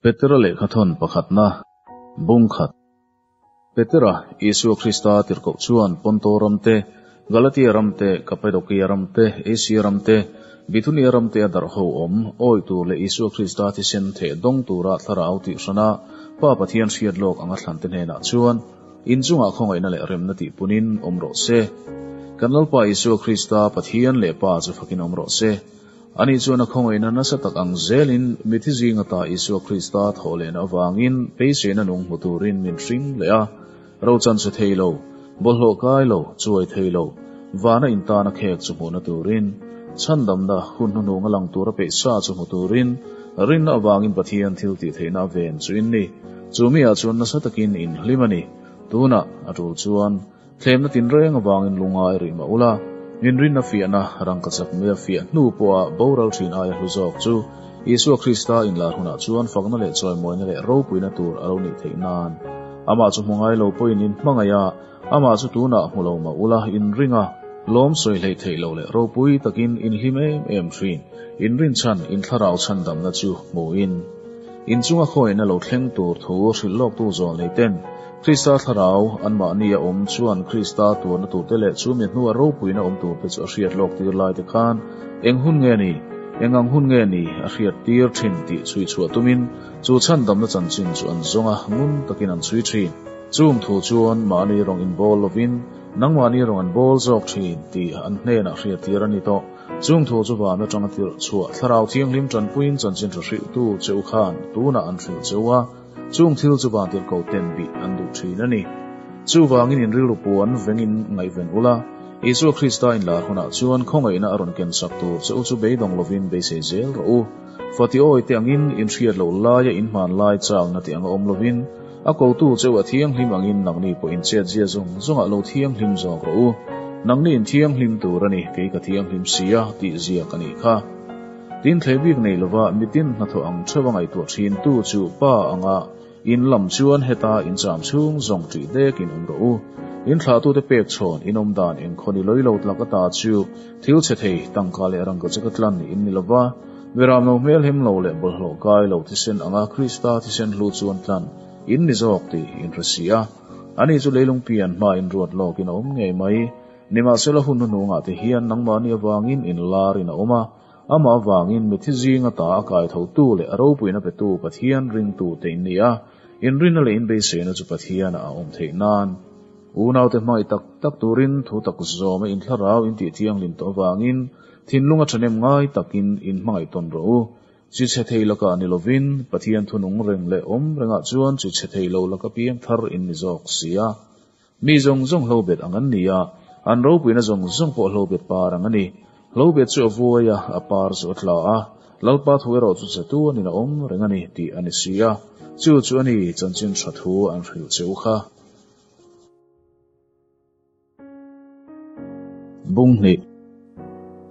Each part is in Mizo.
Petera lehkhathawn pakhatna, Bung khat. Petera, Isua Krista tirhkoh chuan Ponto ram te, Galatia ram te, Kapadokia ram te, Asia ram te, Bithunia ram te a darh ho awm, awih tur leh Isua Krista thisen theh dawng tura thlarau tih hrana Pa Pathian hriat lawk anga thlante hnenah chuan inchungah khawngaihna leh remna tih punin awm rawh se. Kan Lalpa Isua Krista Pathian leh Pa chu fakin awm rawh se. Ani chuan a khawngaihna nasa tak ang zelin mithi zinga ta Isua Krista thawh lehna avangin beiseina nung hmu turin min hring leh a. Rochan chhe thei lo, bawlhhlawh kai lo, chuai thei lo, vana intana khek chu hmuhna turin, chhandamna hun hnuhnung a lang tura peih sa chu hmu turin, rinna avangin Pathian thil tih theihna a ven chu in ni. Chu miah chuan nasa takin in hlim a ni. Tunah, a tul chuan, Thlemna tinreng avangin lungai rih mah ula, inrinna fiahna rangkachak mia fiah hnu pawha boral thin aia hlu zawk chu Isua Krista inlar hunah chuan fakna leh chawimawina leh ropuina tur a lo nih theih nan. Amah chu hmu ngai lo pawhin in hmangaih a, amah chu tunah hmu lo mah ula, inring a, lawm sawi hleih theih lo leh ropui takin in hlim em em thin, inrin chhan, in thlarau chhandamna chu hmuin. Inchunga khawiin a lo thleng tur thu hrilh lawktu zawl nei ten, Krista thlarau anmahni a awm chuan Krista tuarna turte leh chu mi hnua ropuina awm turte chu a hriat lawk tir lai te khan eng hun nge ni, eng ang hun nge ni a hriat tir thin tih chhui chhuah tumin chu chhandamna chanchin chu an zawng a, ngun takin an chhui thin. Chung thu chuan mahni rawng inbawl lovin nangmahni rawng an bawl zawk thin tih an hnenah hriat tir a ni tawh. Chung thu chu van atanga tirh chhuah Thlarau Thianghlim tanpuiin chanchin tha hrilhtu che u khan tunah an hrilh che u a, chung thil chu van tirhko ten bih an duh thin a ni. Chuvangin in rilru puan vengin ngaihven ula, Isua Krista inlar hunah chuan khawngaihna a rawn ken sak tur che u chu beidawng lovin beisei zel rawh u. Fati awi te angin in hriat loh laia in hman lai chakna tih anga awm lovin, a kotu che u a thianghlim angin nangni pawh in chet zia zawng zawngah lo thianghlim zawk rawh u. Nangni in thianghlim tur a ni, kei ka thianghlim si a, tih ziak a nih kha. Tin thlei bik nei lova mitin hnathawh ang theuh a ngaihtuah thin tu chu pa anga in lam chuan heta in cham chhung zawng ṭih dekin awm rawh u. In thlahtute pek chhawn in awm dan engkhaw ni lawilo tlak ata chu thil chhe thei tangka leh rangka che ka tlan in ni lova, miram lo hmel hem lo leh bawlhhlawh kai lo thisen anga Krista thisen hlu chuan tlan in ni zawk tih in hre si a. Ani chu leilung pian hma in ruat lawkin a awm ngei mai. Nimahsela hun hnuhnungah te hian nangmahni avangin in lar in a awm a, amah avangin mithi zinga ta a kai thotu leh a ropuina petu Pathian ringtu te in ni a, inrinna leh inbeisena chu Pathianah a awm theih nan. Unaute hmangaih tak tak turin thu tak zawma in thlarau in tih thianghlim tawh avangin thinlung a thahnem ngai takin in hmangaih tawn rawh u. Chi chhe thei lakah ni lovin Pathian thunung reng leh awm rengah chuan chi chhe thei lo laka piang thar in ni zawk si a. Mi zawng zawng hlobet ang an ni a, an ropuina zawng zawng pawh hlobet par ang a ni. Hlobet chu a vuai a, a par chu a tla a, Lalpa thu erawh chu chhe tu anin a awm reng a ni tih a ni si a, chu chu a ni chanchin tha thu an hrilh che u kha. Bung hnih.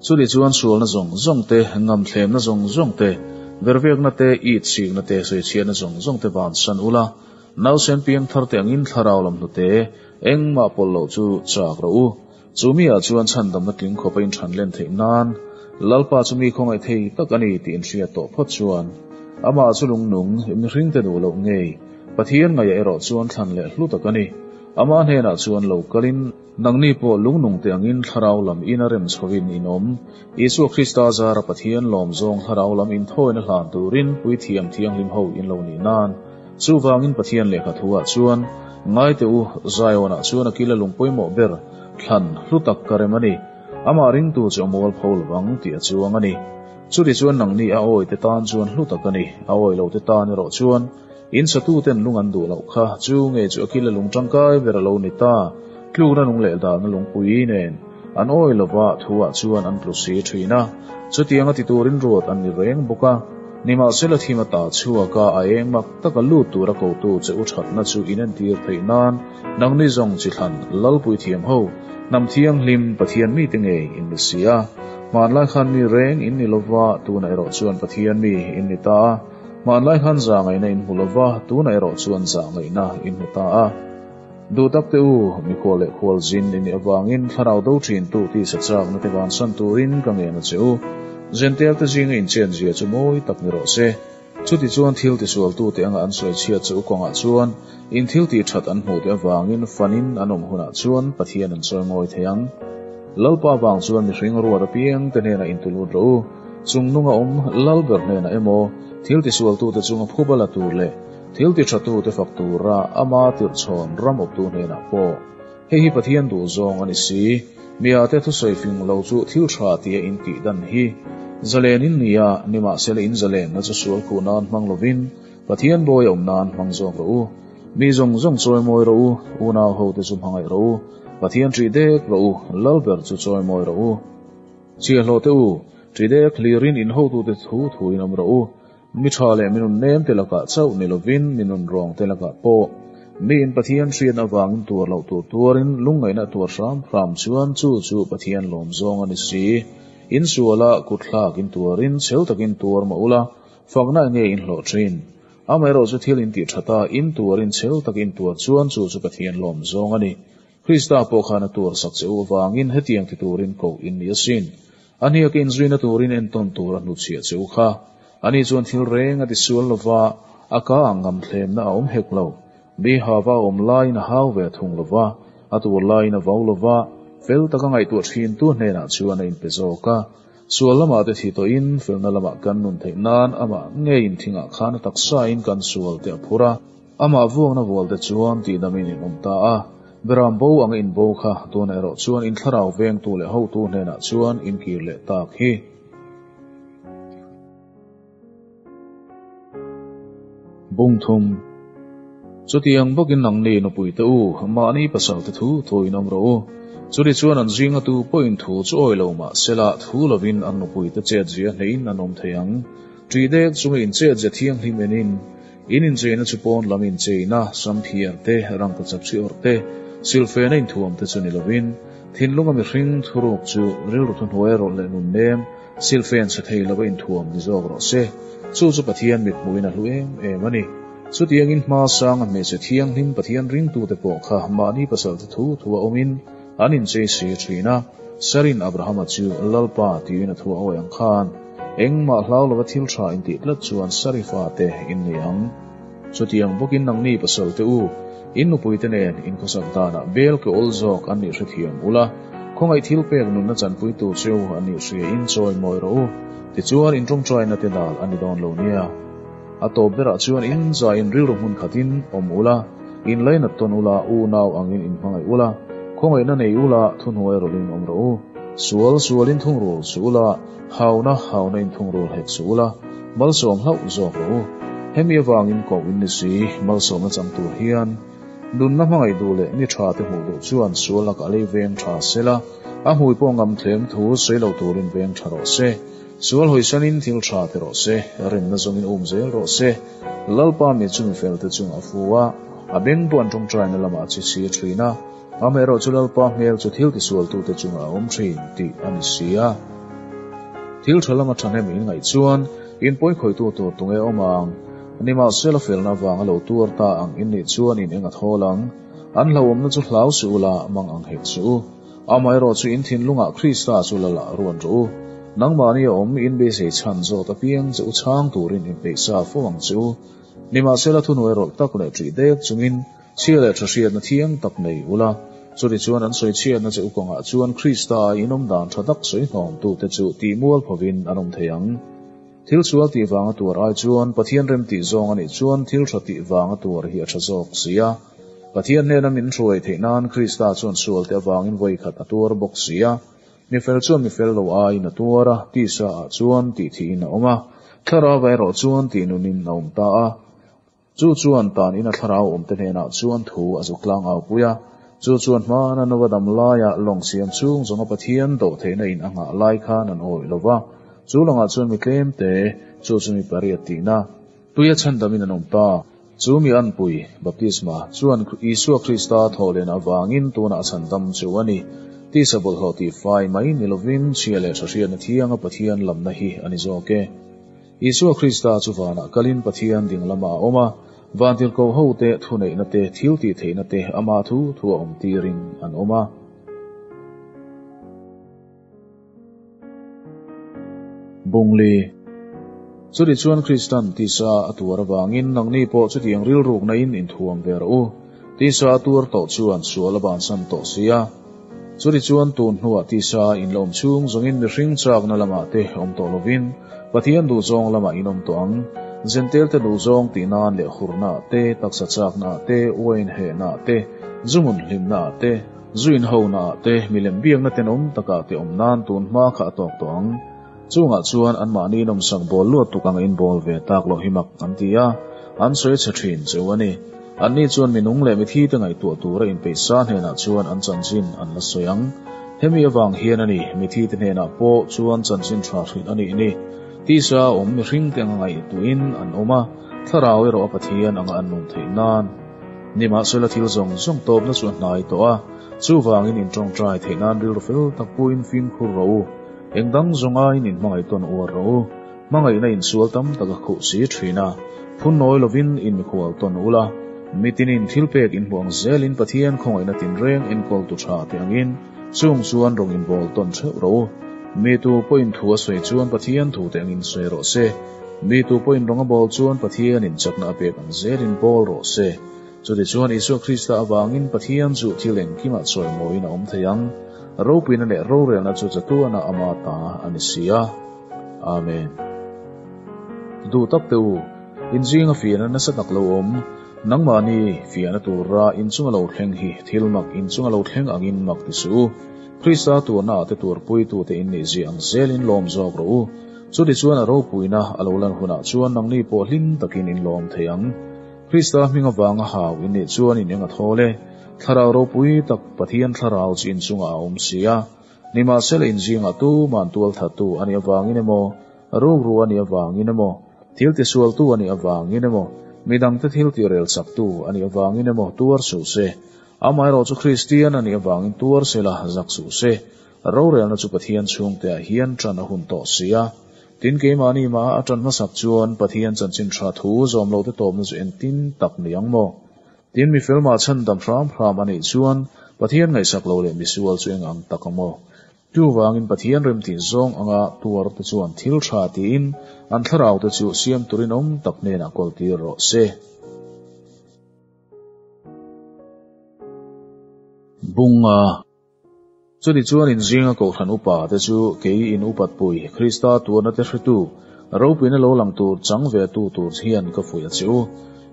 Chutih chuan sualna zawng zawng te, ngamthlemna zawng zawng te, vervekna te, it sikna te, sawichhiatna zawng zawng te bansan ula, nausen piang thar te angin thlarau lam hnute engmah pawlh loh chu chak rawh u. Chu mi ah chuan chhandamna tling khawp a inthan len theih nan Lalpa chu mi khawngaih thei tak a ni tih inhriat tawh phawt chuan amah chu lungnung mihringte duh loh ngei Pathian ngaihah erawh chuan thlan leh hlu tak a ni. Amah hnenah chuan lo kalin nangni pawh lungnung te angin thlarau lam in a rem chhovin in awm. Isua Krista zara Pathian lawm zawng thlarau lam inthawina hlan turin puithiam thianghlim ho in lo nih nan. Chuvangin Pathian lehkha thuah chuan, Ngai teh u, Zionah chuan a kil a lung pawimawh ber, thlan hlu tak ka rem a ni. Amah ringtu chu a mual pho lovang tih a chuang a ni. Chuti chuan nangni a awi te tan chuan hlu tak a ni, a awi lo te tan erawh chuan in satuten lung an duh loh kha, chu nge chu a kil a lung tangkai ber a lo ni ta, tlukna lung leh dahna lungpui nen an awi lova thuah chuan an tlu si thin a, chutianga ti turin ruat an ni reng bawk a. Nimahsela thim ata chhuak a, a eng mak taka lut tura kotu che u thatna chu in entir theih nan nangni zawng chi thlan Lalpui thiam ho, hnam thianghlim Pathian mite ngei in ni si a. Hmanlai khan mi reng in ni lova, tunah erawh chuan Pathian mi in ni ta a. Hmanlai khan zahngaihna in hmu lova, tunah erawh chuan zahngaihna in hmu ta a. Duh tak te u, mikhual leh khual zin i nih avangin thlarau do thin tu tisa chakna te vansan turin ka ngen a che u. Zentel te zinga inchen zia chu mawi tak ni rawh se. Chutichuan thil tisualtute anga an sawi chhiat che u kawngah chuan in thil tih that an hmuhte avangin fanin an awm hunah chuan Pathian an sawi ngawi thei ang. Lalpa vang chuan mihring ruat apiangte hnenah intulut rawh u. Chungnunga awm Lalber hnenah emaw, thil tisualtute chunga phuba la tur leh thil tithatute fak tura ama tirhchhawn ram awptu hnenah pawh hei hi Pathian duhzawng a ni si. Miate thusawi fing lo chu thil tha tia in tih dan hi zalen in ni a, nimahsela in zalenna chu sual khuh nan hmang lovin Pathian bawi a awm nan hmang zawk rawh u. Mi zawng zawng chawimawi rawh u, unau hote chu hmangaih rawh u, Pathian ṭih dek rawh u, Lalber chu chawimawi rawh u. Chhiahhlawh te u, ṭih dek hlirin in hotute thu thuin awm rawh u. Mi tha leh mi nun nem te lakah chauh ni lovin mi nun rawng te lakah pawh miin Pathian hriatna avangin tuar loh tur tuarin lungngaihna tuar hram hram chuan chu chu Pathian lawm zawng a ni si. In suala kutthlak in tuarin chhel takin tuar mah ula, fakna enge in hlawh thin? Amaherawhchu thil in tih thata in tuarin chhel takin tuar chuan chu chu Pathian lawm zawng a ni. Krista pawh khan a tuar sak che u avangin hetiang ti turin koh in ni asin. A hniak inzuina turin entawn tur a hnuchhiah che u kha. Ani chuan thil reng a ti sual lova, a ka ang ngam thlemna a awm hek lo. Mi hava a awm laiin a hau ve thung lova, a tur laiin a vau lova, fel taka ngaihtuah thintu hnenah chuan a inpe zawk a. Sual lamah te thi tawhin felna lamah kan nun theih nan amah ngeiin thingah khan a taksain kan sual te a phur a. Amah vuakna vual te chuan tihdamin in awm ta a, Beram bo anga in bo kha tuna erawh chuan in thlarau vengtu leh hotu hnenah chuan in kir leh tak hi. Bung thum. Chutiang bawkin nangni nupui te u, mahni pasal te thu thu in awm rawh u. Churi chuan an zinga tu pawhin thu chu awi lo mah sela thu lovin an nupui te chetzia hneihin an awm thei ang. Ṭih dek chunga in chetzia thianghlim enin In incheina chu pawn lam incheina, samphiar te, rangkachak chi awrh te, silfena inthuam te chu ni lovin, thinlunga mihring thuruk chu rilru thuhnuai rawlh leh nun nem, silfen chhe thei lova inthuam ni zawk rawh se. Chu chu Pathian mithmuhin a hlu em em a ni. Chutiangin hma sanga hmeichhe thianghlim Pathian ringtute pawh kha mahni pasalte thu thua awmin an inchei si thin a. Sarin Abrahama chu Lalpa tiin a thu a awi ang khan, Engmah hlau lova thil tha intih tlat chuan Sarifa te in ni ang. Chutiang bawkin nangni pasal te u, in nupuite nen inkhawsak danah bel ke awl zawk an nih hrethiam ula, khawngaih thil pek nunna chanpuitu cheu an nih hria in chawi mawi rawh u, tichuan in tawngtaina te dal a ni dawn lo nia. A tawp berah chuan in zaiin rilru hmun khatin awm ula, in lainat tawn ula, unau angin in hmangaih ula, khawngaihna nei ula, thuhnuai rawlhin awm rawh u. Sual sualin thungrul suh ula, hauna hauna in thungrul hek suh ula, malsawm hlauh zawk rawh u. Hemi avangin koh in ni si, malsawmna chang tur hian nunna hmangaih duh leh ni tha te hmuh duh chuan sual lakah lei veng tha sela, a hmui pawh ngam thlem thu sawi lo turin veng tha rawh se. Sual hawisanin thil tha ti rawh se, rinna zawngin um zel rawh se. Lalpa mi chu mifelte chungah a fu a, a beng pawh an tawngtaina lamah a chi si thin a, amaherawh chu Lalpa hmel chu thil tisualtute chungah a awm thin tih a ni si a. Thil tha lama thahnem in ngaih chuan in pawikhawihtu tur tunge awm ang? Nimahsela felna avanga lo tuar ta ang in nih chuan in eng a thawl ang? An hlauhawmna chu hlau suh ula, mang ang hek suh u. Amaherawh chu in thinlungah Krista chu lal ah ruan rawh u. Nangmahni a awm in beisei chhan zawt apiang che u chhang turin inpeih sa fo ang che u. Nimahsela thuhnuai rawlh tak leh ṭih dek chungin chhia leh ṭha hriatna thiang tak nei ula, chutichuan chuan an sawi chhiatna che u kawngah chuan Krista a inawm dan ṭha tak sawi hnawmtute chu tih mual phovin an awm thei ang. Thil sual tih vanga tuar ai chuan Pathian rem tih zawng a nih chuan thil ṭha tih vanga tuar hi a ṭha zawk si a. Pathian hnena min hruai theih nan Krista chuan sualte avangin vawi khat a tuar bawk si a. Mi fel chuan mi fel lo aiin a tuar a, tisa ah chuan tih thihin a awm a, thlarau erawh chuan tih nunin a awm ta a. Chu chuan tan ina thlarau awmte hnenah chuan thu a zuk tlang au pui a. Chu chuan hmana Nova dam laia lawng siam chung zawnga Pathian dawh theihna in a nghah lai khan an awih lo va. Chu lawngah chuan mi tlemte, chu chu mi pariat tihna, tuia chhandamin an awm ta. Chu mi anpui, baptisma, chuan Isua Krista thawhlen avangin tunah a chhandam chu a ni. Tisa bawlhhlawh tihfai mai ni lovin chhia leh ṭha hriatna thianga Pathian lamna hi a ni zawk e. Isua Krista chu vanah kalin Pathian ding lamah a awm a, vantirhkoh hote thuneihna te, thil tih theihna te ama thu thu a awm tirin an awm a. Bungli. Chuti chuan Kristan tisa a tuar avangin nangni pawh chutiang rilrukna in inthuam ve rawh u. Tisa a tuar tawh chuan sual a bansan tawh si a. Chuti chuan tun hnuah tisa in la awm chhung zawngin mihring chakna lamah te awm tawh lovin Pathian duhzawng lamah in awm tawh ang. Zentelte duhzawng tih nan leh hurnaah te, taksa chaknaah te, uain hehnaah te, zu hmun hlimnaah te, zu inhonaah te, milem biakna tenawm takah te awm nan tun hma kha a tawk tawh ang. Chungah chuan anmahni nawmsak bawl luat tuk ang in bawl ve tak loh hi mak an ti a, an sawi chhe thin cheu a ni. Anni chuan mi nung leh mithi te ngaihtuah tura inpeih sa hnenah chuan an chanchin an la sawi ang. Hemi avang hian a ni, mithi te hnenah pawh chuan chanchin tha hrilh a nih ni. Tisa a awm mihring te anga ngaihtuahin an awm a, thlarau erawh a Pathian anga an nun theih nan. Nimahsela thil zawng zawng tawpna chu a hnai tawh a, chuvangin intawngtai theih nan rilru fel tak puiin fimkhur rawh u. Eng dang zawng aiin in hmangaih tawn uar rawh u. Hmangaihna insual tam tak a khuh si thin a, phun nawi lovin in mikhual tawn ula, mitinin thilpek in hmuh ang zelin Pathian khawngaihna tinreng enkawltu tha te angin chung chuan rawng inbawl tawn theuh rawh u. Mi tu pawhin thu a sawi chuan Pathian thu te angin sawi rawh se. Mi tu pawhin rawng a bawl chuan Pathianin chakna a pek ang zelin bawl rawh se. Chutichuan Isua Krista avangin Pathian chu thil engkimah chawimawiin a awm thei ang. Ropuina leh rorelna chu chatuana ama ta a ni si a. Amen. Duh tak teh u, inzinga fiahna nasa tak lo awm, nangmahni fiahna tura inchunga lo thleng hi thil mak inchunga lo thleng angin mak ti suh u. Krista tuarna ah te tuarpuitute in nih zia ang zelin lawm zawk rawh u. Chutichuan a ropuina a lo lan hunah chuan nangni pawh hlim takin in lawm thei ang. Krista hming avanga hau in nih chuan in eng a thawl e. Thlarau ropui tak Pathian thlarau chu in chungah a awm si a. Nimahsela in zingah tuman tual thattu a nih avangin emaw, rukru a nih avangin emaw, thil tisualtu a nih avangin emaw, midangte thil tirel chaktu a nih avangin emaw tuar suh se. Amaherawh chu Kristian a nih avangin tuar sela zak suh se. Rorelna chu Pathian chhungteah hian ṭan a hun tawh si a. Tin, keimahni mah a ṭan hmasak chuan Pathian chanchin ṭha thu zawm lote tawpna chu engtin tak ni ang maw? Tin, mi fel mah chhandam hram hram a nih chuan Pathian ngaihsak lo leh misual chu eng ang tak a maw? Chuvangin Pathian remtih zawng anga tuarte chuan thil ṭha tiin an thlaraute chu siam turin awm tak hnenah kawltir rawh se. Bunga. Chuni chuan inzinga Kohhran upa te chu kei in upatpui Krista tuarna te hretu, ropuina lo lang tur chang ve tu tur hian ka fuih a che u.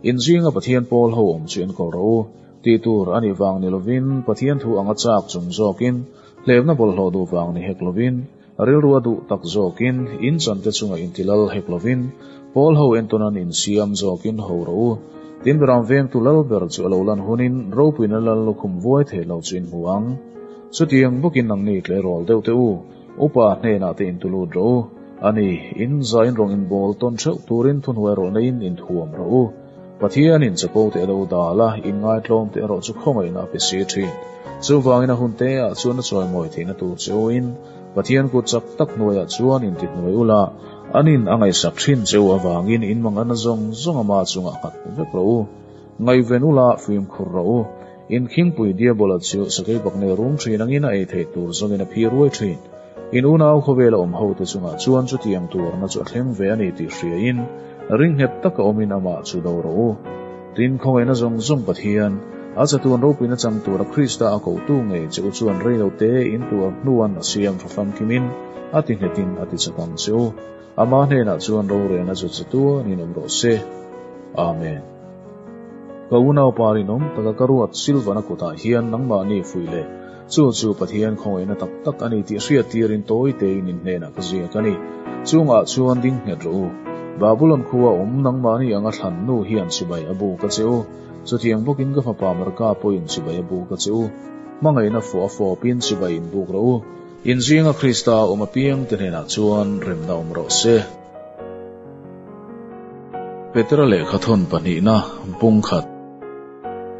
Inzinga Pathian pawl ho awm chu enkawl rawh u. Tih tur a nih vang ni lovin Pathian thu anga chak chung zawkin, hlevna bawlhhlawh duh vang ni hek lovin, rilru a duh tak zawkin, in chante chunga intilal hek lovin, pawl ho entawn an insiam zawkin ho rawh u. Tin, Beram vengtu lal ber chu a lo lan hunin ropuina lal lukhum vuai thei lo chu in hmu ang. Chutiang bawkin nangni tleirawl deuh teh u, upa hnenah te intulut rawh u. A ni, in zain rawng inbawl tawn theuh turin thuhnuai rawlh neiin inthuam rawh u. Pathianin chapo te a lo dal a, inngaihtlawm te erawh chu khawngaihna a pe si thin. Chuvangin a hun te ah chuan a chawimawi theihna tur che uin Pathian kut chak tak hnuaiah chuan intihnuai ula, anin a ngaihsak thin che u avangin in manganna zawng zawng ama chungah nghat vek rawh u. Ngaihven ula, fimkhur rawh u. In khingpui Diabola chu sakei baknei rum thin angin a ei theih tur zawngin a phi ruai thin. In unau khawvela awm hote chungah chuan chutiang tuarna chu a thleng ve a ni tih hriain ring nghet taka awmin amah chu do rawh u. Tin, khawngaihna zawng zawng Pathian, a chatuan ropuina chang tura Krista a kohtu ngei che u chuan rei lo te in tuar hnuan a siam tha famkimin a ti nghetin a ti chak ang che u. Ama hnenah chuan rorelna chu chatuanin awm rawh se. Amen. Ka unaupa rinawm taka ka ruat Silvana kutah hian nangmahni fuih leh chu chu Pathian khawngaihna tak tak a ni tih hriat tirin tawi tein in hnenah ka ziak a ni. Chungah chuan ding nghet rawh u. Babulon khua awm nangmahni anga thlan nu hian chibai a buk a che u. Chutiang bawkin ka fapa Marka pawhin chibai a buk a che u. Hmangaihna fawh a fawpin chibai in buk rawh u. Inzinga Krista awm apiang te hnenah chuan remna awm rawh se. Petera lehkha thawn pahnihna bung khat.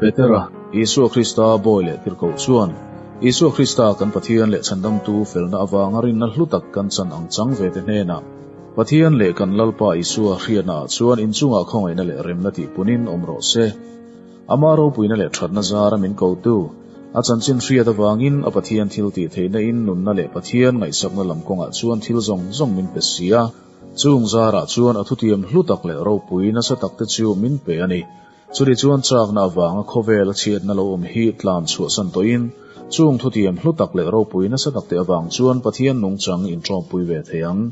Petera, Isua Krista bawi leh tirhkoh chuan, Isua Krista kan Pathian leh Chhandamtu felna avanga rinna hlu tak kan chan ang chang ve te hnenah, Pathian leh kan Lalpa Isua hriatnaah chuan inchungah khawngaihna leh remna tihpunin awm rawh se. Ama ropuina leh thatna zara min kotu, a chanchin hriat avangin a Pathian thil tih theihna in nunna leh Pathian ngaihsakna lam kawngah chuan thil zawng zawng min pe si a. Chung zarah chuan a thutiam hlu tak leh ropui nasa tak te chu min pe a ni. Chutih chuan chakna avanga khawvel a chhiatna lo awm hi tlan chhuahsan tawhin, chung thutiam hlu tak leh ropui nasa tak te avang chuan Pathian nungchang inṭawmpui ve thei ang.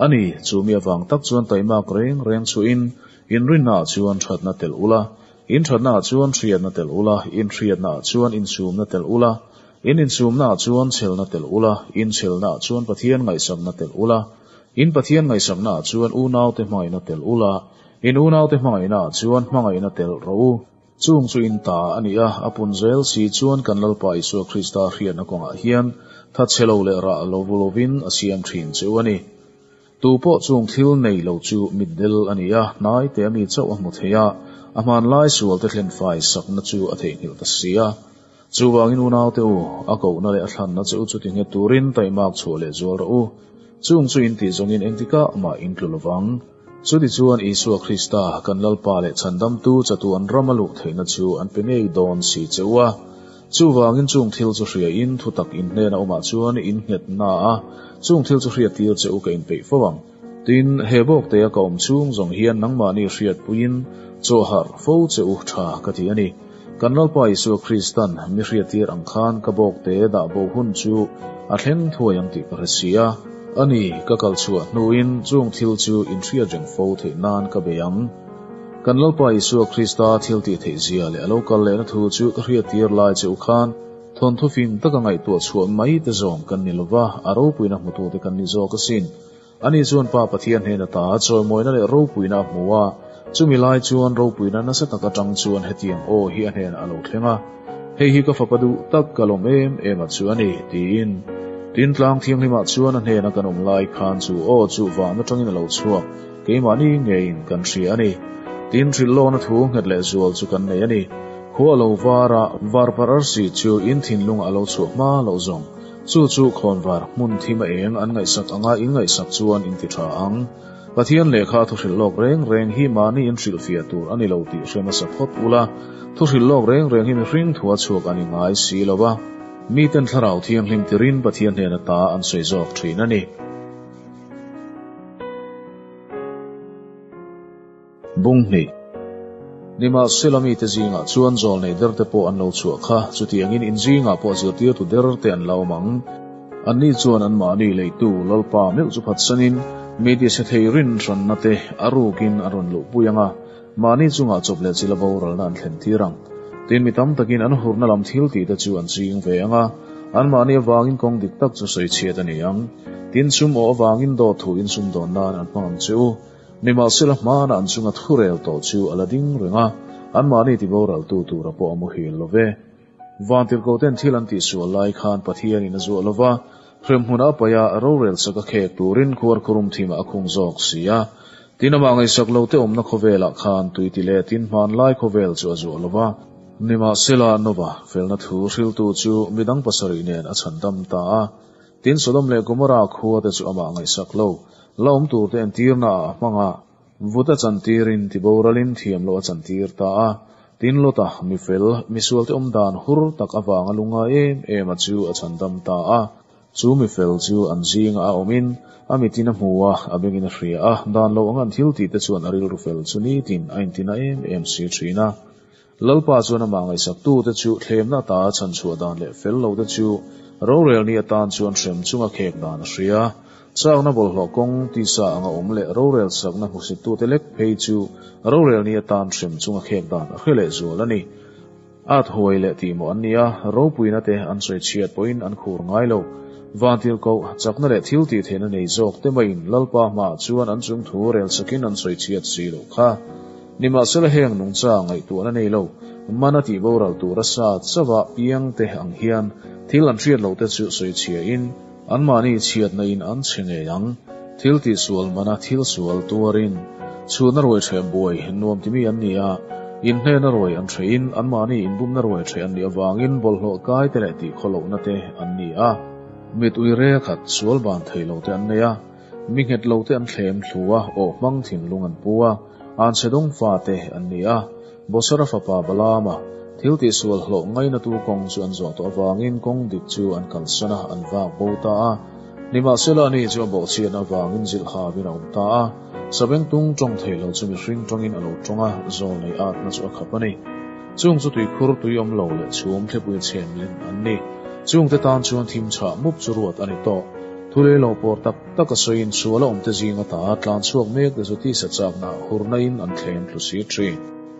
A ni, chu mi avang tak chuan taimak reng reng chhuahin inrinnaah chuan ṭhatna telh ula, in ṭhatnaah chuan hriatna telh ula, in hriatnaah chuan insumna telh ula, in insumnaah chuan chhelna telh ula, in chhelnaah chuan Pathian ngaihsakna telh ula, in Pathian ngaihsaknaah chuan unaute hmangaihna telh ula, In unaute hmangaihnaah chuan hmangaihna telh rawh u. Chung chu in ta a ni a, a pun zel si chuan kan Lalpa Isua Krista hriatna kawngah hian thatchhe lo leh rah lo vu lovin a siam thin che u a ni. Tu pawh chung thil nei lo chu mitdel a ni a, hnai te ami chauh a hmu thei a, a hmanlai sualte thlen fai sakna chu a theihnghilh ta si a. Chuvangin unaute u, a kohna leh a thlanna che u chu ti nghet turin taihmak chhuah leh zual rawh u. Chung chu in tih zawngin engtikah mah in tlu lovang. Chutichuan Isua Krista, kan Lalpa leh Chhandamtu chatuan ram a luh theihna chu an pe ngei dawn si che u a. Chuvangin chung thil chu hriain thutak in hnena awmah chuan in nghet na a, chung thil chu hriattir che u ka inpeih fo ang. Tin, he bawktea ka awm chhung zawng hian nangmahni hriatpuiin chaw harh fo che u tha ka ti a ni. Kan Lalpa Isua Kristan mi hriattir ang khan ka bawkte dah bo hun chu a thleng thuai ang tih ka hre si a. A ni, ka kal chhuah hnuin chung thil chu in hriat reng fo theih nan ka bei ang. Kan Lalpa Isua Krista thil tih theih zia leh a lo kal lehna thu chu ka hriattir lai che u khan thawnthu fing taka ngaihtuah chhuah mai te zawng kan ni lova, a ropuina hmutute kan ni zawk asin. Ani chuan Pa Pathian hnen ata chawimawina leh ropuina a hmu a, chumi lai chuan ropuina nasa tak atang chuan hetiang aw hi a hnenah a lo thleng a, Hei hi ka fapa duh tak ka lawm em em a chu a ni, tiin. Tin, tlang thianghlimah chuan a hnena kan awm lai khan chu aw chu van atangin a lo chhuak, keimahni ngeiin kan hria a ni. Tin, hrilhlawna thu nghet leh zual chu kan nei a ni. Khua a lo var a, varparh arsi chu in thinlungah a lo chhuah hma loh zawng. Chu chu khawnvar hmun thim a eng an ngaihsak anga in ngaihsak chuan in ti tha ang. Pathian lehkha thu hrilh lawk reng reng hi mahni in hrilhfiah tur a ni lo tih hre hmasa phawt ula, thu hrilh lawk reng reng hi mihring thua chhuak a ni ngai si lo va, miten thlarau thianghlim tirin Pathian hnena ta an sawi zawk thin a ni. Bung hnih. Nimahsela mite zingah chuan zawlnei derte pawh an lo chhuah kha, chutiangin in zingah pawh zirtirtu derte an la awm ang. Anni chuan anmahni leitu Lalpa meuh chu phatsanin mi tise thei rin hranna te a rukin an rawn luhpui ang a, mahni chungah chawp leh chila boralna an thlen tir ang. Tin, mi tam takin an hurna lam thil tihte chu an ching ve ang a, anmahni avangin kawng dik tak chu sawichhiat a ni ang. Tin, sum awh avangin dawt thu insumdawn nan an hmang ang che u. Nimahsela hmana an chunga thurel tawh chu a la ding reng a, anmahni tiboraltu tura pawh a muhil lo ve. Vantirhkohten thil an tihsual lai khan Pathianin a zuah lo va, hremhmun a paih a, rorel sak a khek turin khuarkhurum thimah a khung zawk si a. Tin, amah ngaihsak lote awmna khawvelah khan tui ti letin hmanlai khawvel chu a zuah lo va. Nimahsela Nova felna thu hriltu chu midang pasarih nen a chhandam ta a. Tin, Sodom leh Gomorrah khuate chu amah ngaihsak lo, la awm turte entirna ah a hmang a, vut a chantirin tiboralin thiam loh a chantir ta a. Tin, Lota, mi fel, misualte awm dan hur tak avanga lungngai em em a chu a chhandam ta a. Chu mi fel chu an zinga a awmin, a mitin a hmu a, a bengin a hria a, dan lo ang an thil tihte chuan a rilru fel chu nitin a intina em em si thin a. Lalpa chuan amah ngaihsaktute chu thlemna ata a chhanchhuah dan leh fel lote chu rorel ni atan chuan hrem chunga khek dan a hria. Chakna bawlhhlawh kawng tisa anga awm leh rorel sakna hmusittute lek phei chu rorel ni atan hrem chunga khek dan a hre leh zual a ni. At huai leh tihmawh an ni a, ropuina te an sawi chhiat pawhin an khur ngai lo. Vantirhkoh, chakna leh thil tih theihna nei zawk te maiin Lalpa hmaah chuan an chung thu rel sakin an sawi chhiat si loh kha. Nimahsela heng nungcha ngaihtuahna nei lo, mana tih boral tura sa chauha piang te ang hian thil an hriat loh te chu sawi chhiain anmahni chhiatna in an chhe ngei ang. Thil tihsual mana thil sual tuarin chhunna ruai ṭheh buai nuam timi an ni a, inhnehna ruai an ṭhehin anmahni inbumna ruai ṭheh an nih avangin bawlhhlawh kai te leh tihkhawlohna te an ni a. Mit ui rel khat sual ban thei lo te an nei a. Mi nghet lo te an thlem thlu a, aw hmang thinlung an pu a, anchhe dawng fate an ni a. Bosara fapa Balaama thil tihsual hlawh ngainatu kawng chu an zawh tawh avangin kawng dik chu an kalsan a, an vak bo ta a. Nimahsela ani chu a bawhchhiatna avangin zilh havin a awm ta a, sabengtung tawng thei lo chu mihring tawngin a lo tawng a, zawlnei atna chu a khap a ni. Chung chu tuikhur tui awm lo leh chhum thlipui chhem len an ni. Chungte tan chuan thim chhah mup chu ruat a ni tawh. Thulei lo pawr tak tak a sawiin sual a awmte zing ata tlan chhuak mek te chu tisa chakna hurna-in an thlem thlu si thin.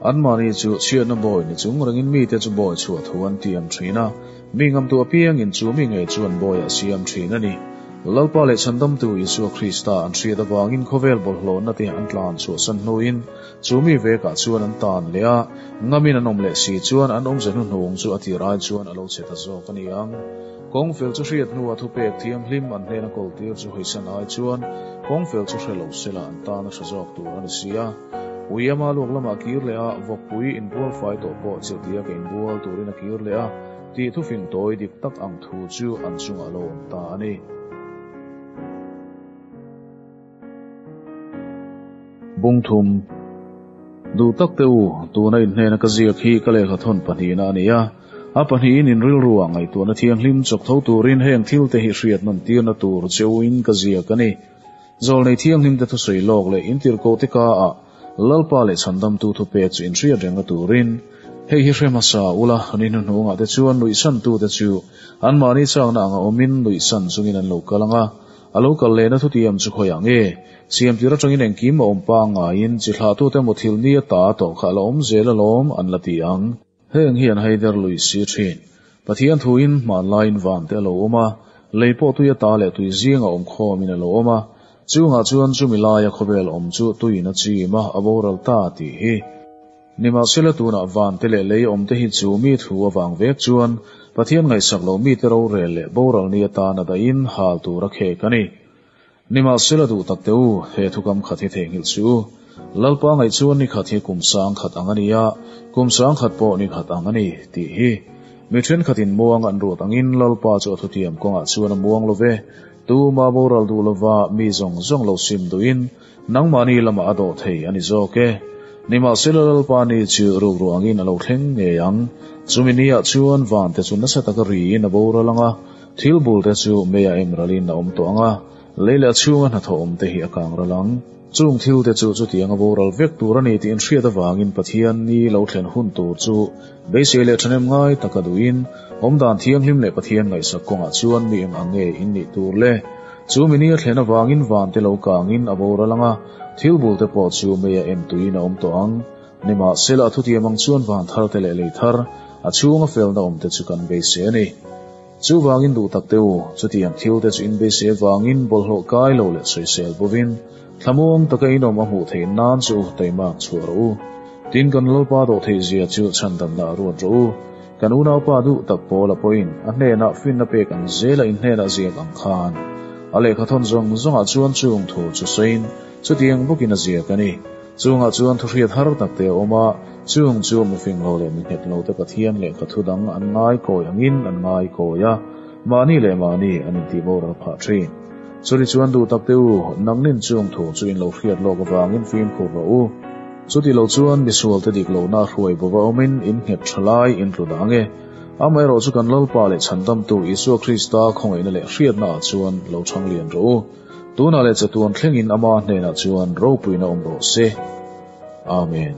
Anmahni chu chhiatna bawi ni chung rengin mite chu bawi chhuah thu an tiam thin a, mi ngamtu apiangin chu mi ngei chuan bawi a siam thin a ni. Lalpa leh Chhandamtu Isua Krista an hriat avangin khawvel bawlhhlawhna te an tlan chhuahsan hnuin chu mi vekah chuan an tan leh a, ngamin an awm leh si chuan an awmze hnuhnung chu a tir ai chuan a lo chhe ta zawk a ni ang. Kawngfel chu hriat hnua thupek thianghlim an hnena kawltir chu hawisan ai chuan kawngfel chu hre lo sela an tan a hre zawk tur a ni si a. Uiama luak lamah kir leh a, vawkpui inbual fai tawh pawh chilhtia ka inbual turin a kir leh a, tih thufing tawi dik tak ang thu chu an chungah a lo awm ta a ni. Bungthum, Duh tak teh u, tuna inhnena ka ziak hi ka lehkha thawn pahnihna a ni a. A pahnihin in rilruah ngaihtuahna thianghlim chawk tho turin heng thil te hi hriat nawn tirna tur cheuin ka ziak a ni. Zawlnei thianghlim te thusawi lawk leh intirhkoh te ka ah Lalpa leh Chhandamtu thupek chu inhriat rengna turin hei hi hre hmasa ula, ni hnuhnungah te chuan nuihsantute chu anmahni chakna anga awmin nuihsan chungin an lo kal ang a, a lo kal lehna thutiam chu khawiah nge? Siamtir atangin engkim a awm pangngaiin chi thlahtute emaw thil nia ta tawh kha a la awm zel alawm an la ti ang. Heng hi an haider lui si thin. Pathian thuin hmanlaiin van te a lo awm a, lei pawh tui ata leh tui zinga awm khawmin a lo awm a, chungah chuan chumi laia khawvel awm chu tuiin a chim a, a boral ta tih hi. Nimahsela tunah van te leh lei awm te hi chu mi thu avang vek chuan Pathian ngaihsak lo mite rorel leh boral ni atan a dahin hal tur a khek a ni. Nimahsela duh tak teh u, he thukam khat hi theihnghilh suh u. Lalpa ngaih chuan ni khat hi kum sang khat ang a ni a, kum sang khat pawh ni khat ang a ni, tih hi. Mi thenkhatin muang an ruat angin Lalpa chu a thutiam kawngah chuan a muang lo ve. Tuma boral duh lova mi zawng zawng lo sim duhin nangmahni lamah a dawh thei a ni zawk e. Nimahsela Lalpa ni chu rukru angin a lo thleng ngei ang. Chumi niah chuan vante chu nasa taka riin a boral ang a, Thil bul te chu mei a em ralin a awm tawh ang a, lei leh a chhunga hnathawh awm te hi a kang ral ang. Chung thil te chu chutiang a boral vek tur a ni tih inhriat avangin Pathian ni lo thlen hun tur chu beisei leh ṭhahnem ngai taka duhin awmdan thianghlim leh Pathian ngaihsak kawngah chuan mi eng ang nge in nih tur le? Chu mi ni a thlen avangin van te lo kangin a boral ang a, thil bul te pawh chu mei a em tuiin a awm tawh ang. Nimahsela a thutiam ang chuan van thar te leh lei thar, a chhunga felna awm te chu kan beisei a ni. Chuvangin duh tak teh u, chutiang thil te chu in beisei avangin bawlhhlawh kai lo leh sawisel bovin, thlamuang taka in awm a hmuh theih nan chu taimak chhuah rawh u. Tin, kan Lalpa dawh theih zia chu chhandamna a ruat rawh u. Kan unaupa duh tak Paula pawhin a hnenah finna pek ang zela in hnenah ziak ang khan, a lehkha thawn zawng zawngah chuan chung thu chu sawiin chutiang bawkin a ziak a ni. Chungah chuan thuhriat har tak te a awm a, chung chu mifing lo leh mi nghet lo te Pathian lehkha thu dang an ngai kawi angin an ngai kawi a, mahni leh mahni an intih boral phah thin. Churi chuan duh tak te u, nangnin chung thu chu in lo hriat lawk avangin fimkhur rawh u. Chuti lo chuan misual te dik lohna hruai bova awmin in nghet tha lai in tlu dah ange. Amaherawh chu kan Lalpa leh Chhandamtu Isua Krista khawngaihna leh hriatna ah chuan lo chhang lian rawh u. Tunah leh chatuan thlengin Ama hnenah chuan ropuina awm rawh se. Amen.